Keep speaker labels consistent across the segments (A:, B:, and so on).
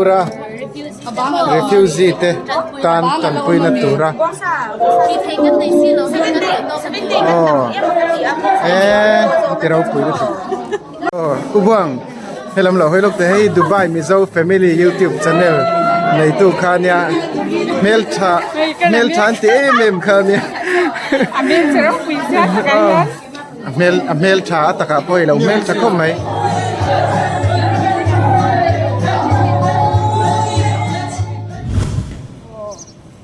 A: Manipur-a refugee te tan tanpuina tura aw eee ti ropui lutuk aw u Buang helam lo hawi lawk teh hei Dubai Mizo family youtube channel neitu kha ania hmeltha hmeltha an ti em em kha ania a hmel a hmeltha a takah pawh i lo hmeltha khawp mai.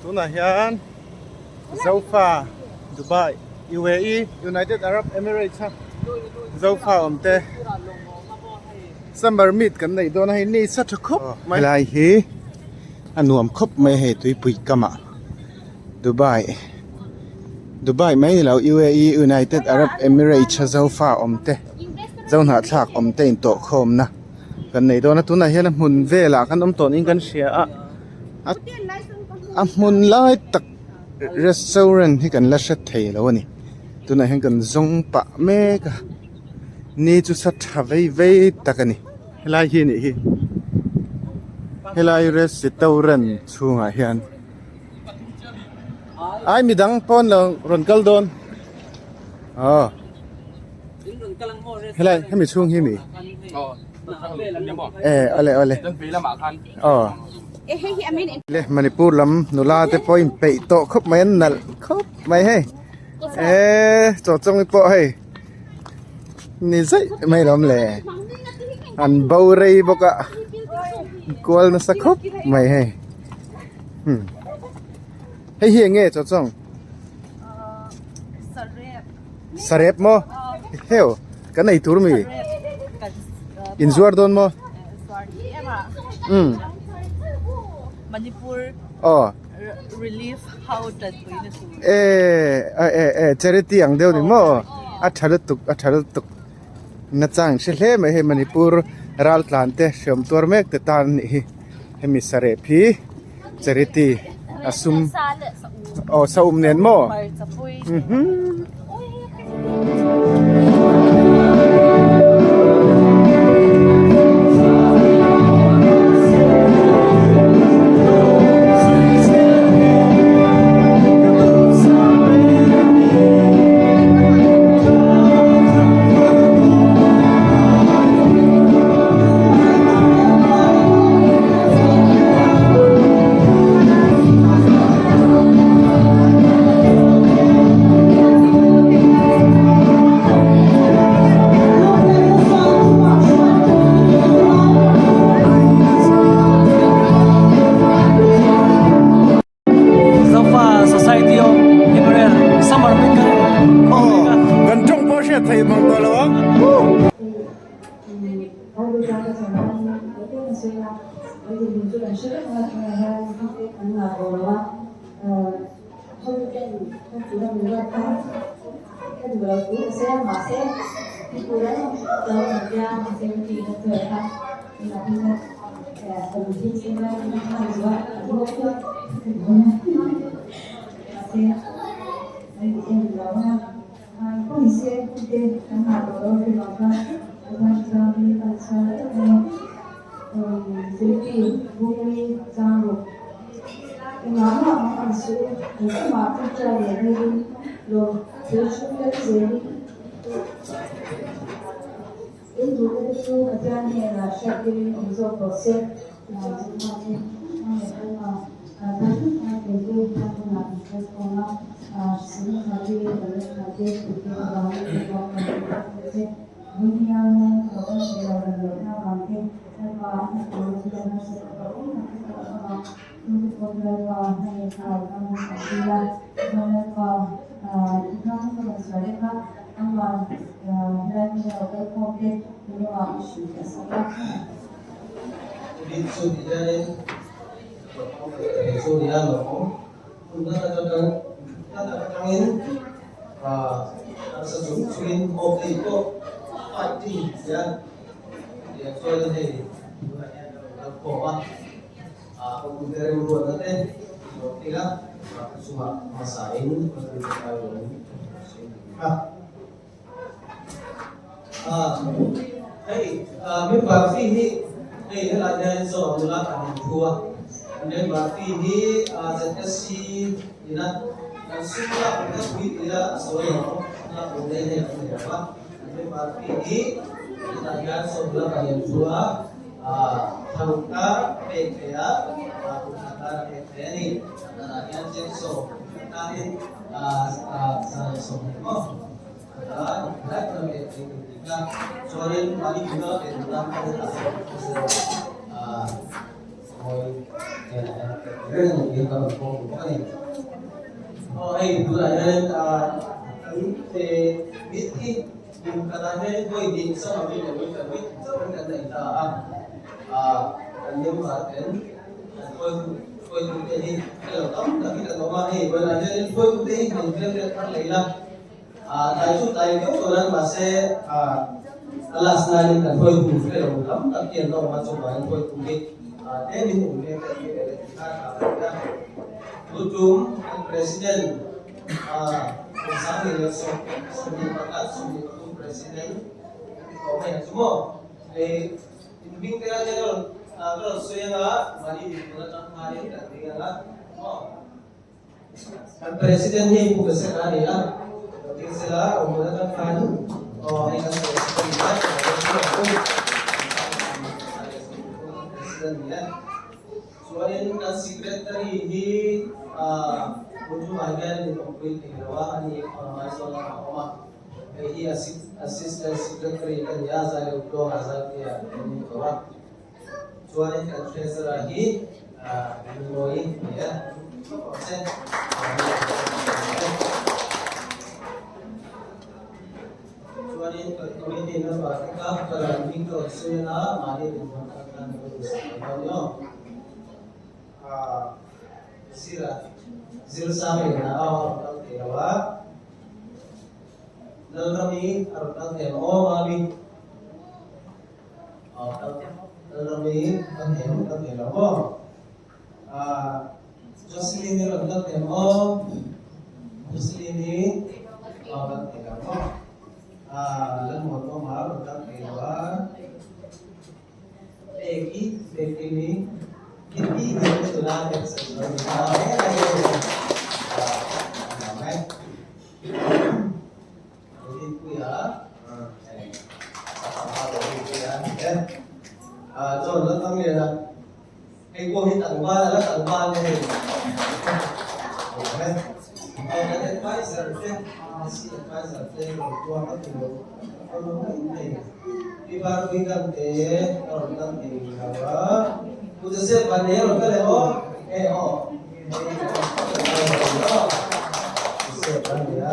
A: Tunah hian Zofa Dubai UAE United Arab Emirates a Zofa awm te summer meet kan neih dawn a hei ni sa tha khawp mai. Helai hi a nuam khawp mai hei tuipui kamah. Dubai Dubai mai ni lo UAE United Arab Emirates a zofa awm te zohnahthlak awm te intawh khawmna kan nei dawn a tunah hian a hmun velah kan awm tawh niin kan hria a a a hmun lai tak restaurant hi kan la hre thei lo a ni tunah hian kan zawng pah mek a ni chu sa tha vei vei tak a ni helai hi a nih hi helai restaurant chhungah hian. Ai midang pawn lo rawn kal dawn aw helai hemi chhung hi mi e awle awle aw le Manipur lam nula te pawh in peih tawh khawp mai an nalh khawp mai hei e chaw chawng pawh hei ni zaih mai lawm le an bo rei bawk a kual nasa khawp mai hei. Hei hi eng nge chaw chawng? Sarep maw? Heo kan ei tur mi? In zuar dawn maw?
B: Manipur
A: aw
B: relief ho tanpui na tur.
A: E e e charity ang deuh ni maw? A tha lutuk a tha lutuk nachang hre hle mai hei Manipur raltlan te hriam tuar mek te tan a nih hi. Hemi sarep hi charity a sum aw saum nen maw
C: Zofa Society of Emmanuel Summer Meet kan khawm mek a.
A: Kan tawng pawh hriat theih mang tawh lo ang.
C: Hei helai hian Zoram nula kan inthu a, kan member fee hi ZSC ina kan sum lak kum kha pui tih a sawi lo ang, lak kum nei hei kan nei lo va, kan member fee hi hetah hian Zoram nula kan inthu a, tharuk kar pek ve a, kum khat kar a pek ve a ni. Danah hian cheng 10 120 maw? Tlai chu tlai viau tawh nan mahse a last nain kan hawi tum ve lo tam tak hi an la awm a chuvangin hawi tum hi tlemin awm ve ka ti leh tih kha tha ka ti a. Tutum kan President kum 2023 President kan ti tawh mai ang chu maw. Hei inhming te a rawn ka rawn sawi anga mahni dinhmun atang khanin kan ding anga maw. Kan President hi Pu Besek a ni a, lo ding sela awmhmun atang khan aw hei kan President ni a, President ni a. Chuanin kan Secretary hi Pu Chungah hian min awmpui thei lo a, ani Aizawl lamah a awm a. Hei hi Assistant Secretary ka ni a, Zaileu Tluanga Zaitea kan ni tawh a. Chuanin kan Treasurer hi Lunglawi a ni a, Chuanin kan committee member te kha ka rawn hming ka rawn sawi anga mahni dinhmun kha khan ka duhsak mai dawn ni aw. Zira Zirsang in a rawn kal thei lo a, Lalrami a rawn kal thei ang aw Mami. Lalrami kan hem kan thei lo maw? Jocelyn i rawn kal thei maw? Jocelyn i kal thei lo maw? Lalmuanawma rawn kal thei lo a. Peki, Peki ni Kitty hi tuna exam lo ni a. John la tang lian a hei pawh hi tlangval a la tlangval nge hei kan advisor te si advisor te rawn tuar ka ti lo ka lo mai mai pi bar pui kan te ka rawn kal thei lo a Pu Joseph van nei rawn kal em aw e aw Joseph van nei a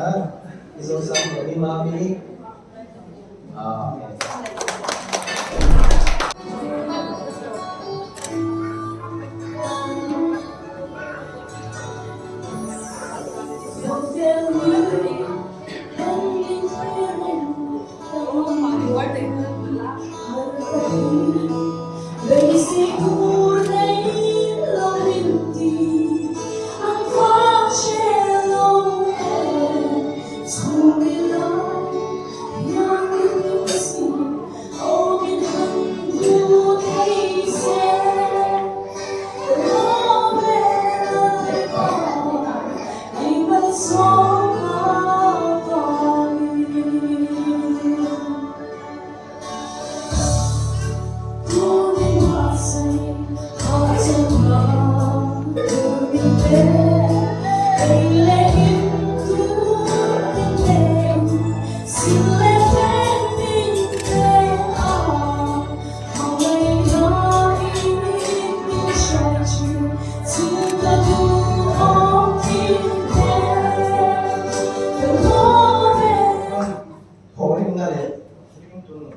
D: Thawhrimna leh ringtu nun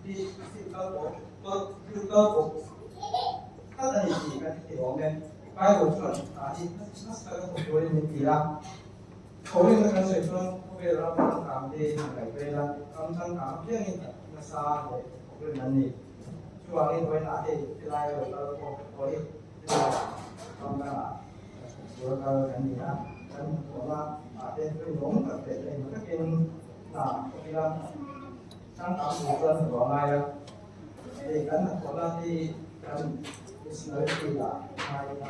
D: hi thil kal pawh thil kal pawh tlat a ni tih kan hre awm e. Bible chuan ah hi nasa taka thawk turin min ti a. Thawhrimna kan sawi chuan khawvel ram changkang te han ngaih vel a, ram changkang apiangin nasa leh thawkrim an ni. Chuvangin vawiinah hei helai lo kal pawh pawh hi helaiah ram dangah thawk tura kal kan ni a. Kan hnathawhna ah te rinawm tak leh taima takin hna thawk ila changkang tur chuan hnathawh a ngai a. Hei kan hnathawhna hi. Kan missionary field ah ngai ila.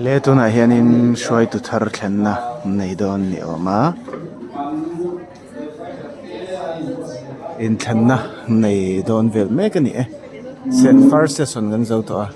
A: Le tunah hianin hruaitu thar thlenna nei dawn ni awm a inthlenna nei dawn vel mek a ni e first session kan zo tawh a.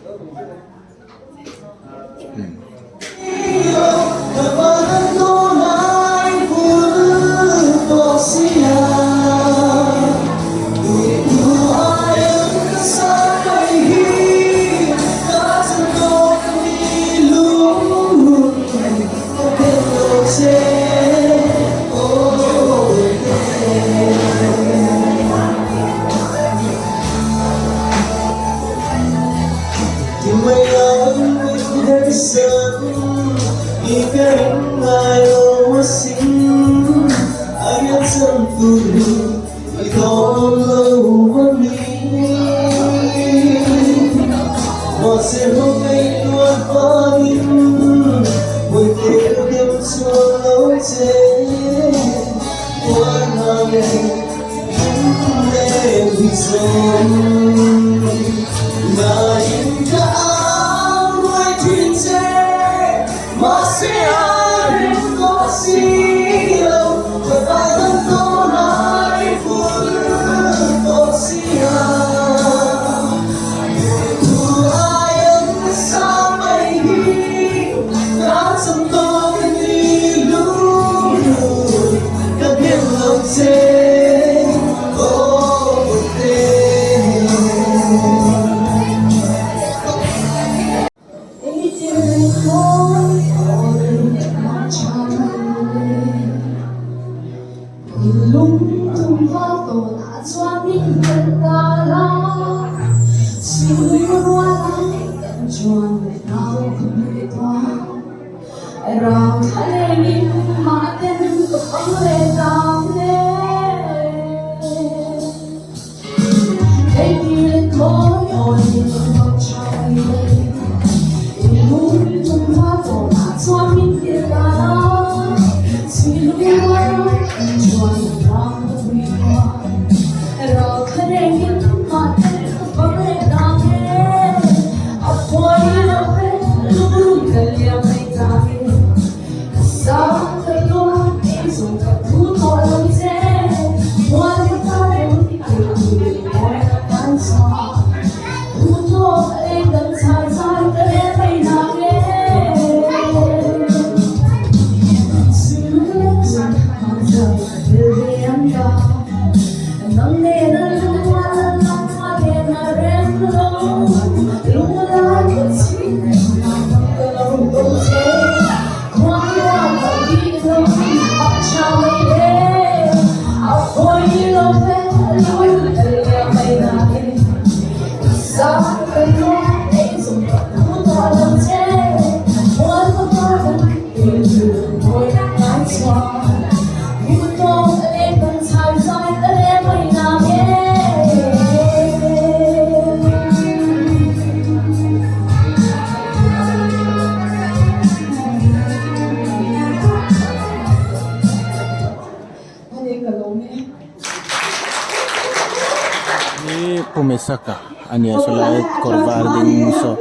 A: Mesaka a nia saw lai kawr var ding saw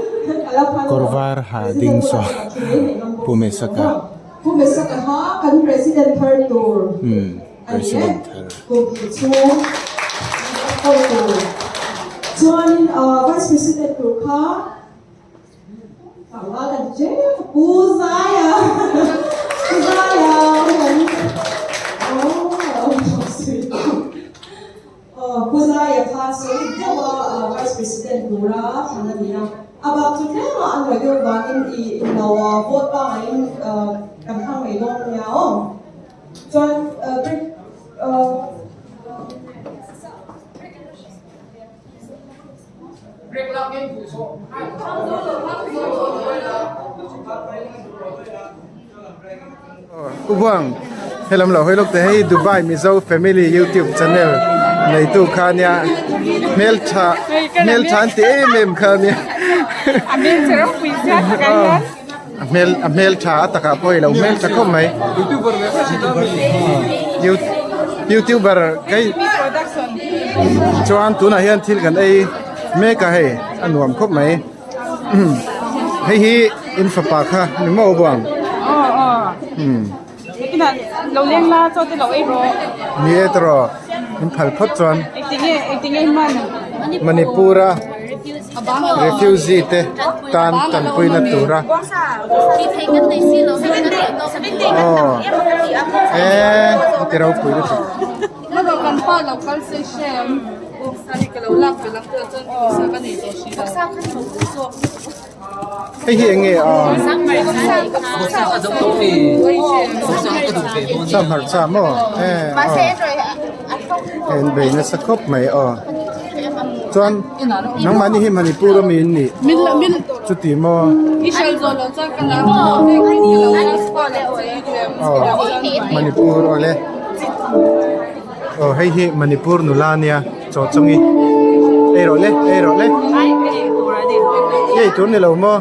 A: kawr var ha ding saw Pu Mesaka umm president thar.
E: Pu Zaia kha solid deuha Vice President tura thlan a ni a, a bak chu tlema a hnuai deuh vangin i inlo vote pangaiin kan thlang mai dawn nia aw. Chuan
A: U Buang, helam lo hawi lawk te hei Dubai Mizo Family YouTube channel neitu kha nia hmeltha hmeltha an ti em em kha nia a hmel a hmeltha a takah pawh i lo hmeltha khawp mai youtuber kei chuan tunah hian thil kan ei mek a hei a nuam khawp mai hei hi in fapa kha ni maw buang ni e tawh in phal phawt chuan Manipur a refugee te tan tanpuina tura aw eee ti ropui lutuk. Hei hi eng nge a hmarcha maw e an bei nasa khawp mai aw chuan nangmahni hi Manipur ami an nih chuti maw aw Manipur awle aw hei hi Manipur nula ania. Chaw chungi ei rawh le ei rawh le ei tur ni lo maw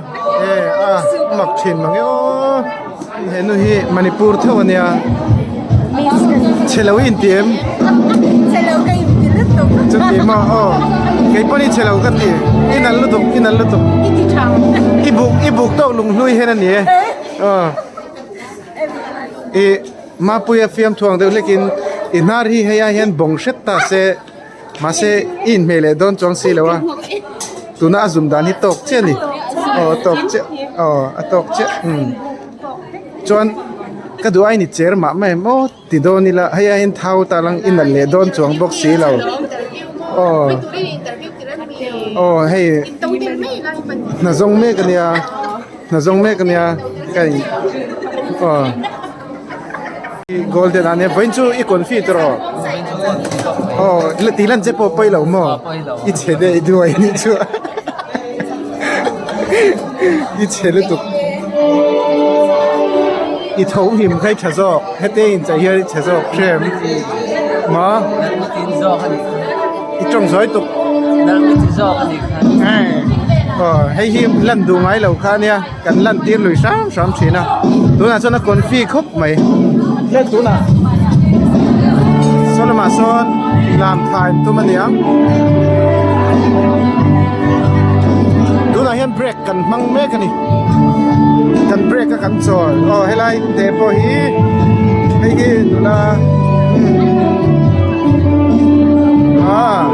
A: e a mak thin mang e aw henu hi Manipur theuh ania chhe lo i inti em chuti maw aw kei pawh ni chhe lo ka ti i nalh lutuk i nalh lutuk i buk i buk tawk lung hlui hian ani e aw ih. Mapuia fiam thuang deuh hlekin i hnar hi hei ah hian bawng hret ta se mahse i inhmeh leh dawn chuang si lo a tuna a zum dan hi tawk chiah a ni aw a tawk chiah aw a tawk chiah umm chuan ka duh ain i cher mah mai maw ti dawn ila hei ah hian thau ta lang i nalh leh dawn chuang bawk si lo aw aw hei hna zawng mek a nia. Hna zawng mek ania ka in aw golden ania vawiin chu i confi tawh aw aw tih lan che pawh pawi lo maw i chhe daih duai anih chu i chhe lutuk i tho hlim kha i tha zawk hete in chei hian i chhe zawk hrem maw i tawng zawi tuk. Aw hei hi lan duh ngai lo kha ania kan lan tir lui hram hram thin a tunah chuan a confi khawp mai hle tunah saw lamah sawn lam tha in tum a niang tunah hian break kan hmang mek a ni kan break a kan chawl aw helai te pawh hi hei hi nula ah.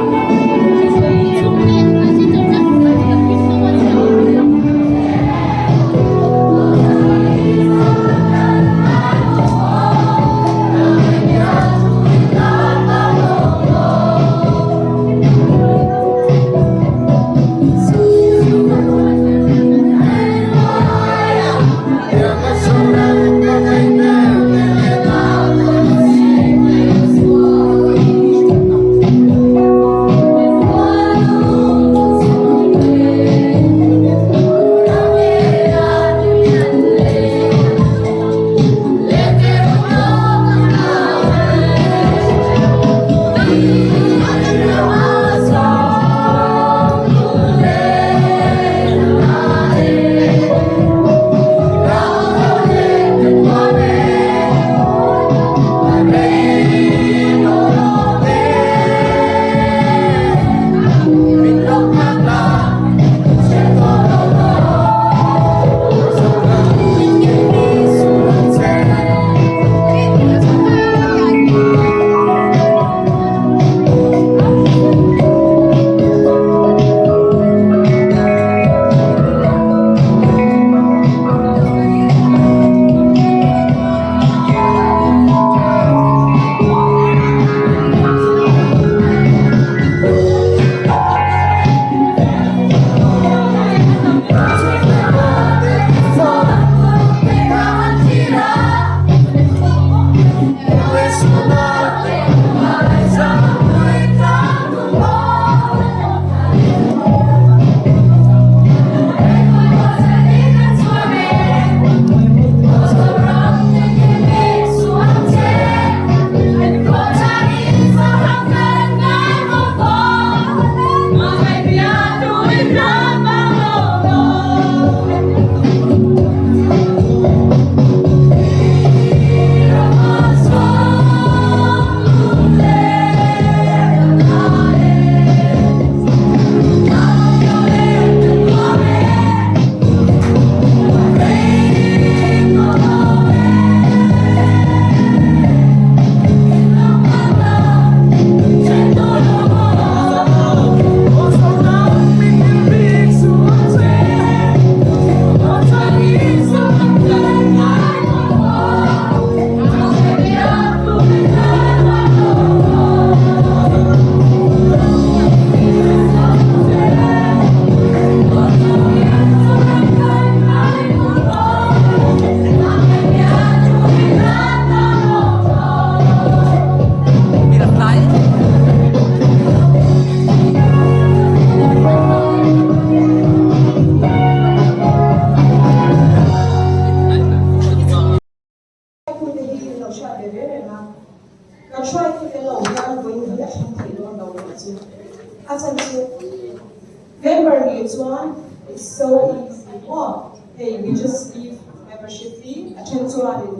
E: nih chuan it's so easy maw hei we just give membership fee a then chuanin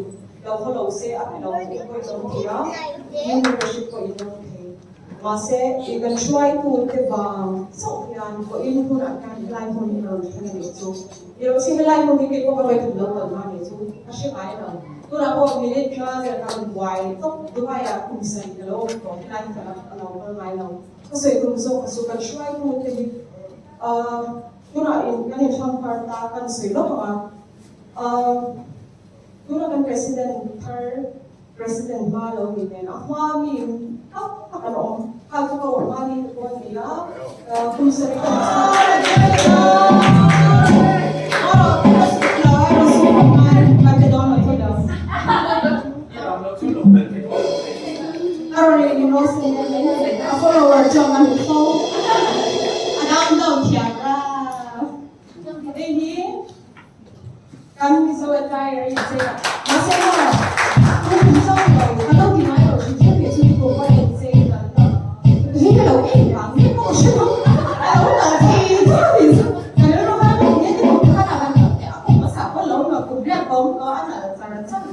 E: lo haw lo se a pe lo tih pawh in awm thei a, new membership pawh in awm thei. Mahse i kan hruaitu te vang chauh hian vawiin hunah hian helai hmun hi ka rawn thleng a nih chu. Ni lo se helai hmun hi kei pawh ka vawikhat lo kal hma nih chu ka hre ngai lo. Tunah pawh minute nga vel ka rawn buai tawp Dubai ah kum sarih ka lo awm tawh helai hi ka lo kal ngai lo. Ka sawi tum zawk kha chu kan hruaitu te hi ahh tunah in kan inthlang thar ta kan sawi lawk ang a ahh tunah kan president thar President hma lo ni nen a hma mi tak tak an awm kha chu ka awm hma ni te pawh a ni a kum sarih ka Kan Mizo attire a inchei a, mahse maw kum Mizo ni lo, ka lo ti ngai lo hrim hrim hi chu kum a inchei dan ta hi ka lo en vang nge pawh hre lo, a lo kal thei chu ni chu ka rilru khan a nge te kum khan a kan a kum hmasa pawh lo lo kum riat pawh awm tawh a nalh char char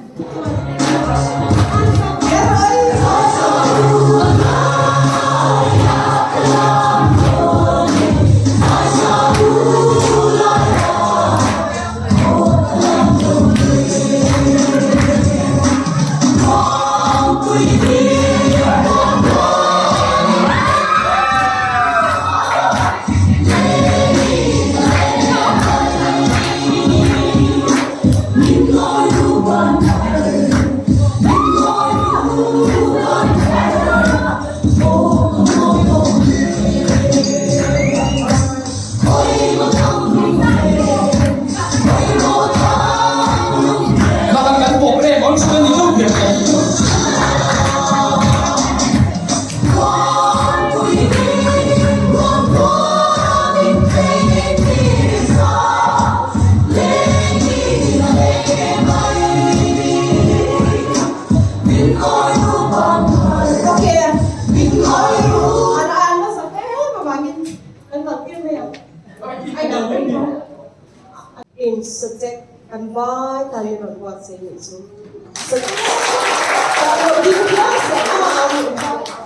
E: In subject kan vai ta in rawn buat se nih chu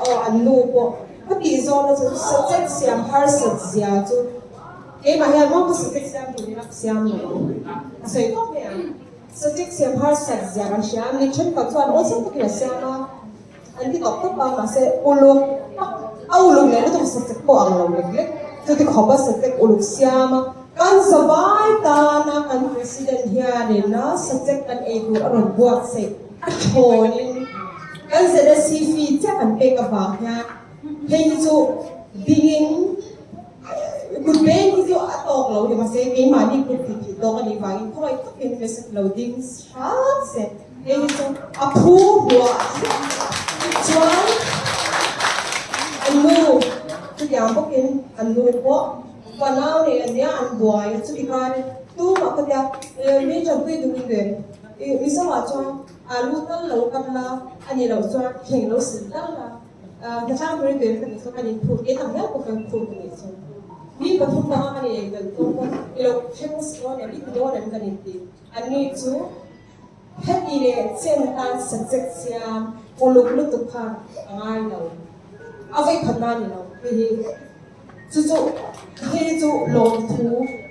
E: aw an nu pawh ka tih zawhna chu subject siam harsat zia chu keimah hian maw ka subject siam tur hi a siam lo a sawi tawp mai ang subject siam harsat zia kan hria a mi thenkhat chuan awlsam takin a siam a an ti tawp tawp a mahse uluk tak a uluk leh lutuk subject pawh ang lo lek lek chuti khawp a subject uluk siam a kan zavai tana kan president hianin a subject kan ei tur a rawn buatsaih a thawnin kan ZSC fee chiah kan pek avang hian hei hi chu dingin kut beng hi chu a tawk lo ni mahse keimahni kut tih thih tawk a nih vangin khawngaih takin message lo ding hram se. Hei hi chu a phu hluah chuan an nu chutiang bawkin an nu pawh fanau nei an nia an buai chuti khan tumah ka tia mi tanpui duh in ve Mizo ah chuan alu tal lo kan la a nih loh chuan thleng lo sil tal la hnathlang turin ve ka nih chuan kan inphut kei tak hial pawh kan phut a nih chu mi pathum panga kan inei tel tawh pawh i lo thleng dawn em i ti dawn em kan inti an ni chu Heti leh chen tan subject siam uluk lutuk kha a ngai lo. A vawikhat na ni lo hei hi. Chu chu hei chu lawmthu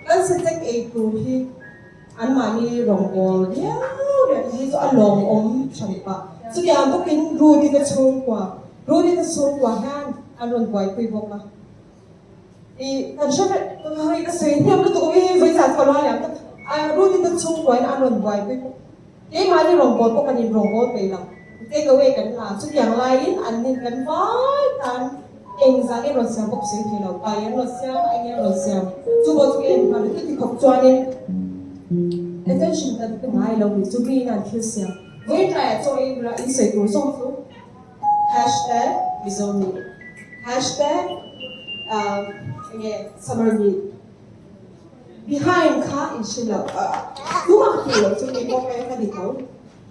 E: kan subject ei tur hi anmahni rawngbâwl riau riau hi chu a lawmawm hran pah. Chutiang bawkin Rudy te chhungkua, Rudy te chhungkua hian an rawn buaipui bawk a. I kan hre vek hei ka sawi hniam lutuk hi vawi zat ka luai liam tak a Rudy te chhungkuain an rawn buaipui bawk keimahni rawngbâwl pawh kan in rawngbâwl peih lo take away kan la chutiang laiin an nin kan vai tan eng zah nge rawn siam bawk sawi thei lo pai an rawn siam a eng nge an rawn siam chu pawh chu ka en nghal a chuti khawp chuanin attention kan pe ngai lo ni chu mi in an thil siam vawi tlaiah chaw ei bula in sawi tur zawng chu Hashtag Mizo Meet Hashtag enge Summer Meet Behind kha in hre lo tumah ka tih loh chu kei pawh ka ni tho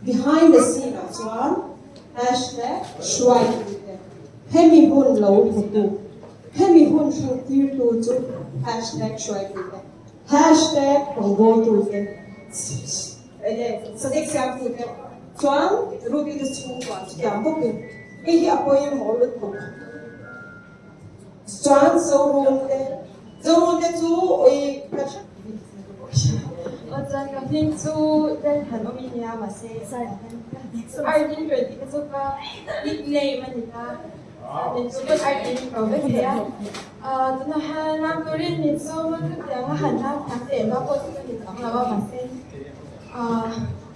E: Behind the scene ah chuan Hashtag Hruai tih te hemi hun lo hmutu. Hemi hun thlengtirtu chu hashtag hruaitute, hashtag rawngbawltute, enge sadik siamtute chuan Ruby te chhungkua chutiang bawkin hei hi a pawimawh lutuk. Chuan Zorun te, Zorun te chu oi ka hre.
F: Aw chuan ka hming chu Lalhan awm i nia mahse Ardin rawn tih kha chu ka nickname a ni ta. Min chu pawn Ardin min ko vek thei a. Tunah hian lam turin min sawm a chutiang a han lam thiam leh hma pawh chu ka ni chuang lo a mahse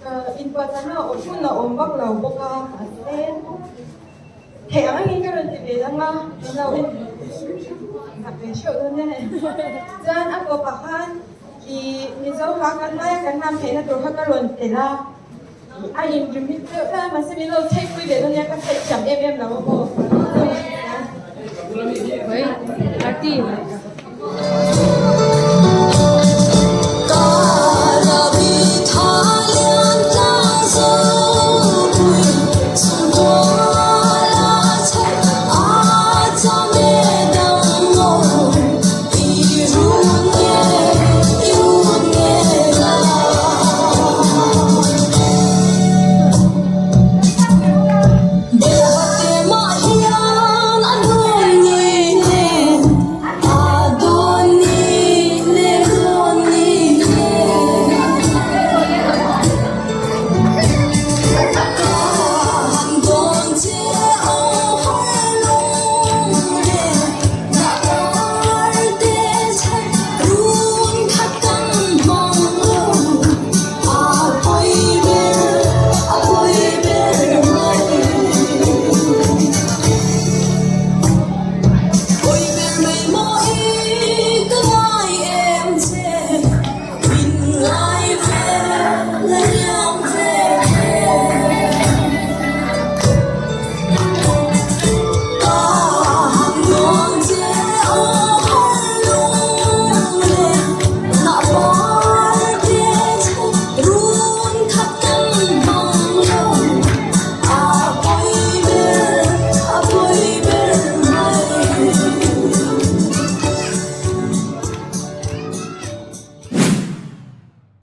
F: ka inpuahchahna a awm hun a awm vak lo bawk a mahse Theih ang angin ka rawn ti ve dang a, min lo sak ve theuh dawn nia hei. Chuan a tawpah khan i Mizo hla kan laia kan lam theihna tur kha ka rawn telh a, a inrimit deuh tlat a, mahse min lo chheihpui ve dawn nia, ka chheih thiam em em lo a maw.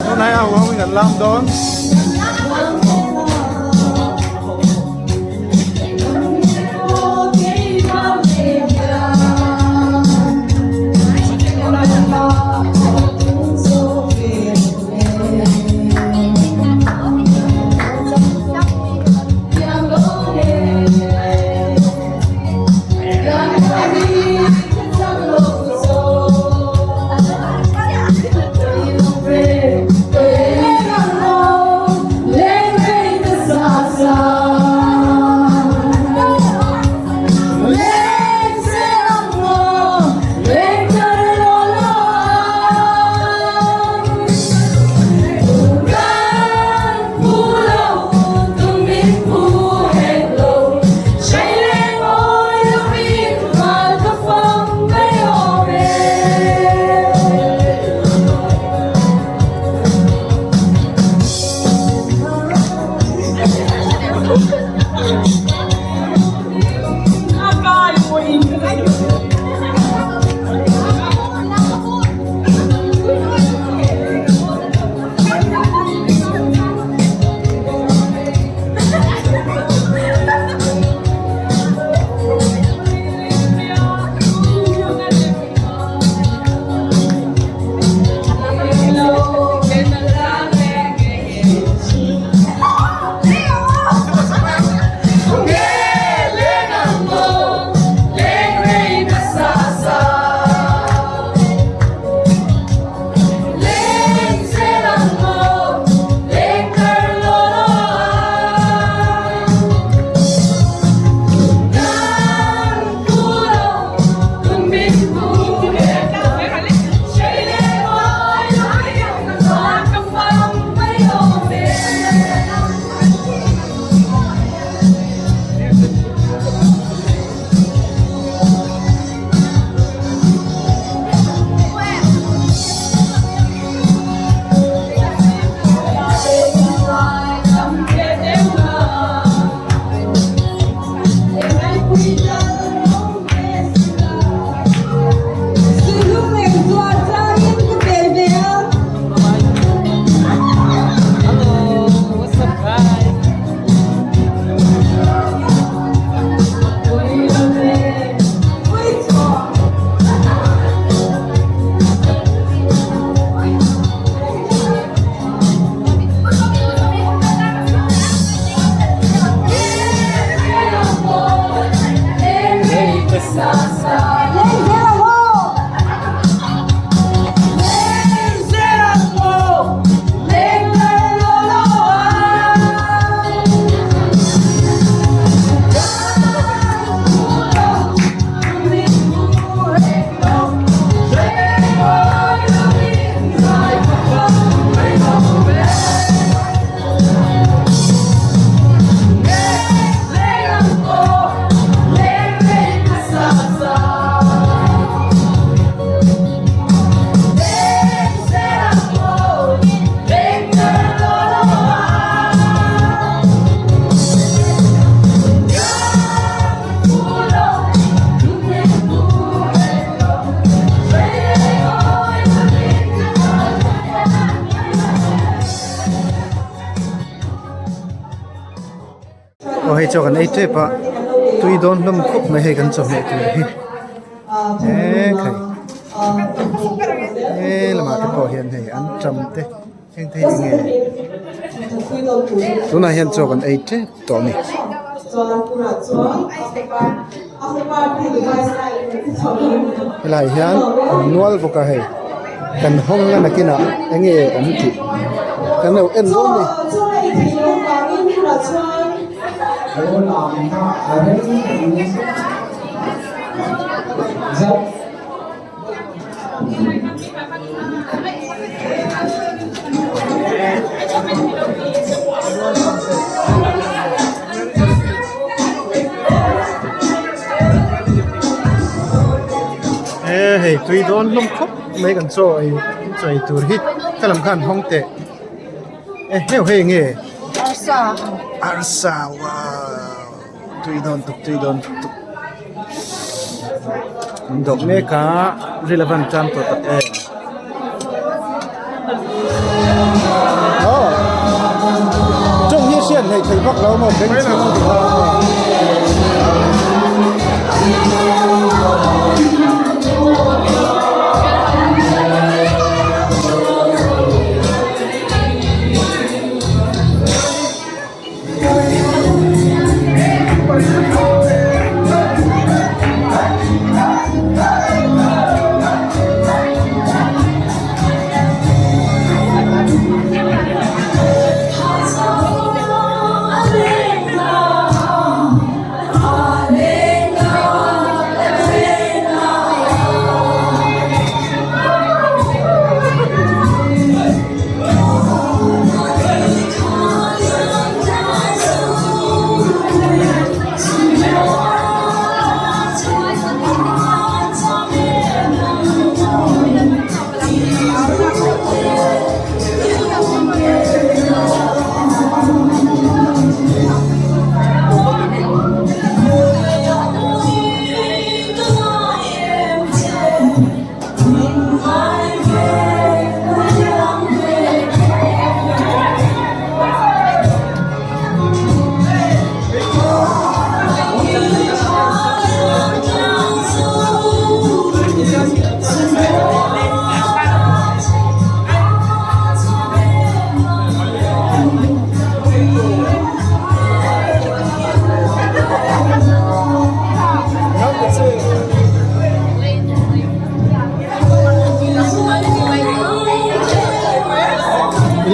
A: Tunai a huangin an lam dawn. hei chaw kan ei tep a tui dawn hlawm khawp mai hei kan chawhmeh tur hi eee khai he lamah te pawh hian hei an tam te heng te hi eng nge tunah hian chaw kan ei tep tawh a ni. Helai hian an nual bawk a hei kan hawng a nakinah eng nge awm tih kan lo en dawn a ni. E hei tui dawn hlawm khawp mai kan chaw ei chaw ei tur hi ka lam khan hawng teh e heuh hei nge arsa arsa wow tui dawn tuk tui dawn tuk an dawh mek a relevant tan tawh tak em aw tawng hi hriat hleih theih vak lo maw beng chhung a ti kha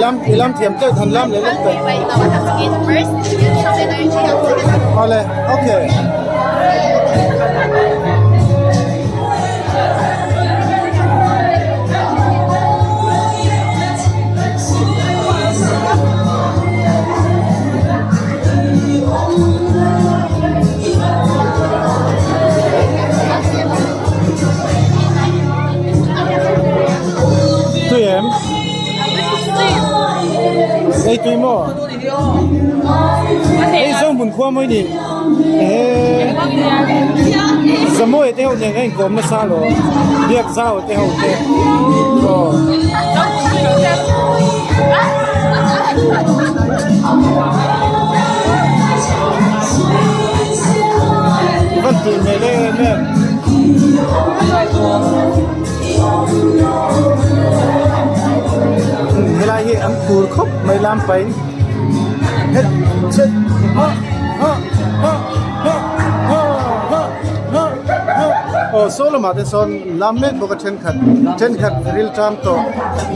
A: Ilam ilam thiam deuh than lam leh lawk teh. Awle okay. Tui em? Ei tui maw? Ei zawng hmun khua mawi ni. Ehe. Zamuai te ho nen a inkawm nasa lo. Biak zau te ho te. Aw. Van tui hmel em em. Helai hi an phur khawp mai lam pain het chet ha ha ha ha ha ha ha ha aw saw lamah te sawn lam mek bawk a thenkhat thenkhat ril ṭam tawh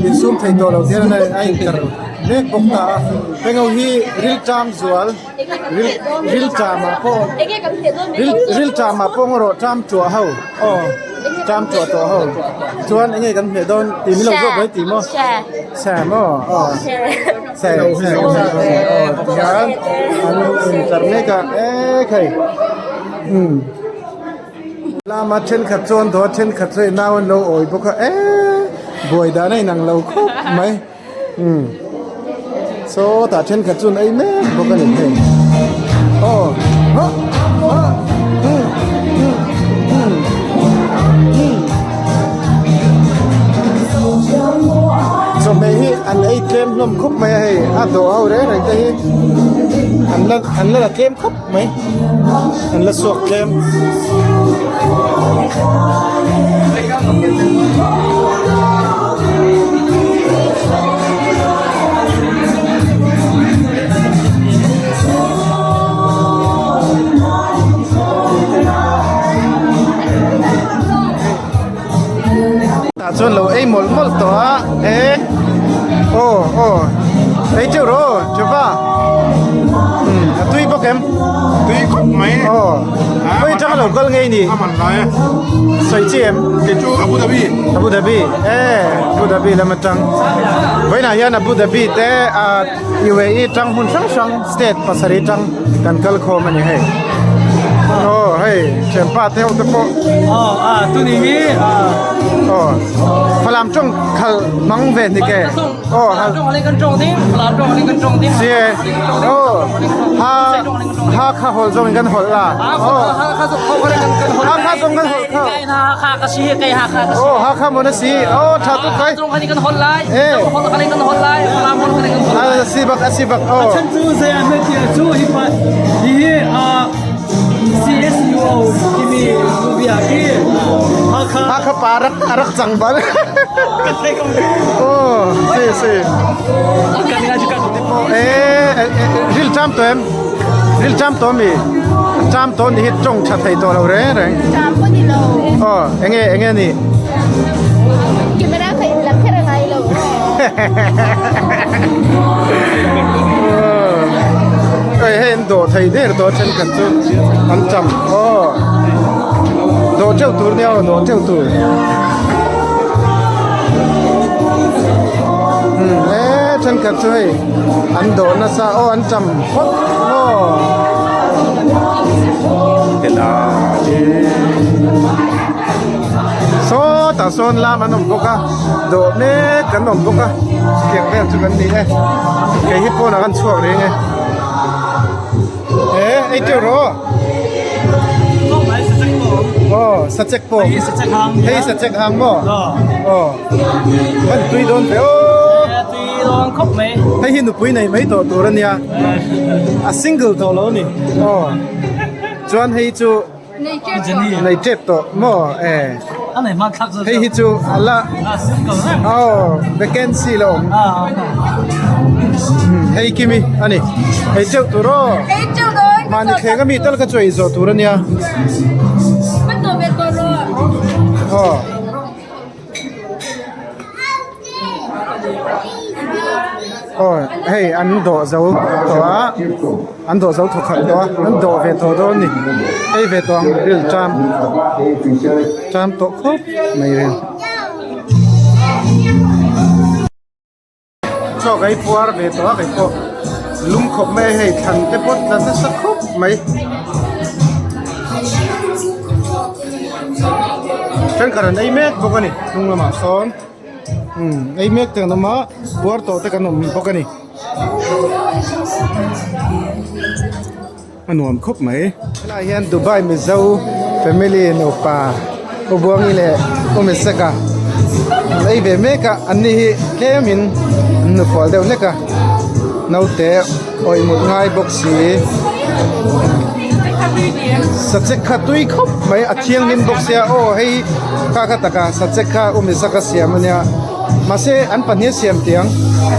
A: insum thei tawh lo te hian a inter mek bawk ta a heng ho hi ril ṭam zual ril ril ṭamah pawh ril ril ṭamah pawh ngaw rawh ṭam ṭuah ho aw ṭam ṭuah tawh ho chuan eng nge kan hmeh dawn tih min lo zawk mai tih maw chhe maw aw chhe chhe aw tihian an inter mek a ekhei umm lama thenkhat chuan dawr thenkhat chu hei nau an lo awi bawk a eee buai dan a inang lo khawp mai. Umm sawtah thenkhat chuan ei mek bawk a ni hei aw ha ha um um um um chawhmeh hi an ei tlem hlawm khawp mai a hei a dawh ho reng reng te hi. An la an la la tlem khawp mai an la chhuak tlem. Tah chuan lo ei mawlh mawlh tawh a e aw aw ei teuh rawh aw Jova umm a tui bawk em
G: tui khawp mai
A: aw khawi atanga lo kal ngei ni
G: a man lai a
A: sawi chi em
G: kei chu Abu Dhabi
A: Abu Dhabi e Abu Dhabi lam atang vawiinah hian Abu Dhabi te ah UAE tang hmun hrang hrang state pasarih tang kan kal khawm a ni hei aw hei thianpa te ho te pawh
C: aw a tuni hi a
A: aw falam tawng khal hmang ve ni ke aw
C: hal tawng le kan tawng ding falam tawng le kan tawng ding
A: si aw ha ha kha hol zong in kan hol la
C: aw ha kha zong
A: ha kha zong kan hol kha
C: ha kha ka si kai ha kha ka si
A: aw ha kha mon a si aw tha tuk kai
C: zong kan hol lai hol kan kan hol lai falam hol kan kan hol lai
A: a si bak a si bak aw
C: chan chu zai a me tia chu hi pa hi hi a CSUO kimi movie ki ha kha
A: ha kha pa rak rak chang bal oh si si eh ril cham to em ril cham to mi cham to ni hi tong tha thei to lo reng reng
H: Cham pawh ni lo.
A: Aw, enge enge ni?
H: Camera kha in lam kher a ngai lo.
A: Oi hei an dawh thei der tawh a thenkhat chu an cham aw dawh teuh tur nia aw dawh teuh tur umm he thenkhat chu hei an dawh nasa aw an cham phawt aw. Sawtah sawn lam an awm bawk a dawh mek an awm bawk a chutiang vel chu kan ni e kei hi pawnah kan chhuak reng e he ei teuh rawh aw sachek pawh hei sachek hang maw aw kan tui dawn ve aw hei hi nupui nei mai tawh tur a nia a single tawh lo a ni aw chuan hei chu. Nei tep tawh maw e hei hi chu a la aw vacancy la awm hei kimi a ni hei teuh tur aw mahni thleng ami tal kha chu ei zawh tur a nia aw. Aw hei an dawh zo tawh a an dawh zo thawkhat tawh a an dawh ve tawh dawn a ni hei ve tawh ang ril ṭam ṭam tawh khawp mai reng. Chaw ka i puar ve tawh a kei pawh lung khawp mai a hei thlan te pawh tla nasa khawp mai thenkhat an ei mek bawk a ni hnung lamah sawn umm ei mek te an awm a puar tawh te kan awm bawk a ni a nuam khawp mai helaiah hian Dubai Mizo family nupa U Buangi leh U Misaka an ei ve mek a an ni hi tlemin an nufual deuh hlek a naute awih mut ngai bawk si sachek kha tui khawp mai a thianghlim bawk sia aw hei kha kha taka sachek kha U Misaka siam ania mahse an pahnih a siam tiang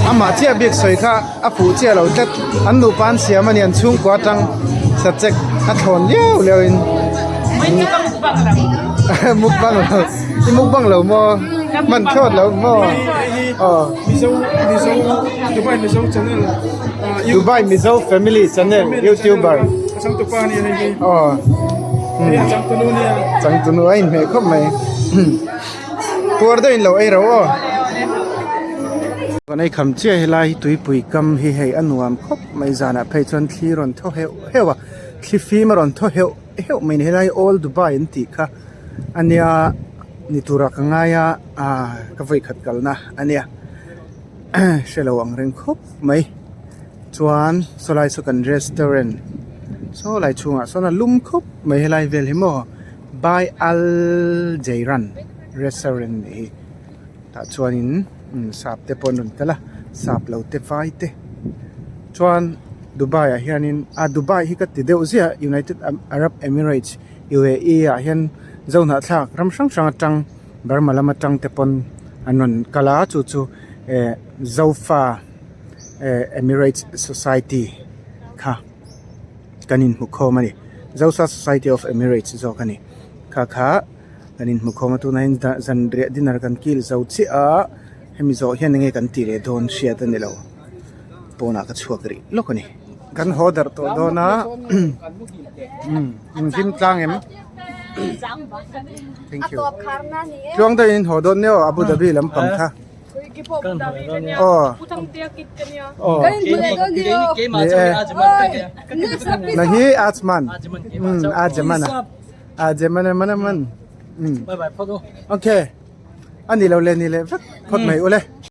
A: amah chiah bik sawi kha. A fuh chiah lo tlat an nupa an siam a ni an chhungkua atang sachek a thlawn liau liau in mukbang lo i mukbang lo maw hman thlawt lo maw aw Dubai Mizo family channel youtuber aw changtunu a inhmeh khawp mai. Puar deuhin lo ei ro aw. Kan ei kham chiah helai hi tuipui kam hi hei a nuam khawp mai zanah phei chuan thli rawn thaw heuh heuh a thli fim a rawn thaw heuh heuh mai a ni helai old Dubai an tih kha a nia ni turah ka ngai a ah ka vawikhat kalna a nia hre lo ang reng khawp mai chuan sawlai saw kan restaurant saw lai chhungah sawn a lum khawp mai helai vel hi maw. Bai Al Jairan restaurant nih hi tah chuanin sap te pawh an rawn tel a sap lo te vai te chuan. Dubai ah hianin ah Dubai hi ka ti deuh ziah United Arab Emirates UAE ah hian zohnahthlak ram hrang hrang atang Burma lam atang te pawn an rawn kal a chu chu eh Zofa eh Emirates Society kha kan inhmu khawm a ni Zosa Society of Emirates zawk a ni kha kha kan inhmu khawm a tunah hian zanriah dinner kan kil zo chiah a hemi zawh hian enge kan tih leh dawn hriat a ni lo pawnah ka chhuak rih lawk a ni kan haw darh tawh dawn a umm in hlim tlang em thank you tluang deuhin in haw dawn nia aw Abu Dhabi lampang kha. Aw aw ni e na hi Ajman umm Ajman a Ajman a man a man umm okay a ni lo le ni leh vek phawt mai ule.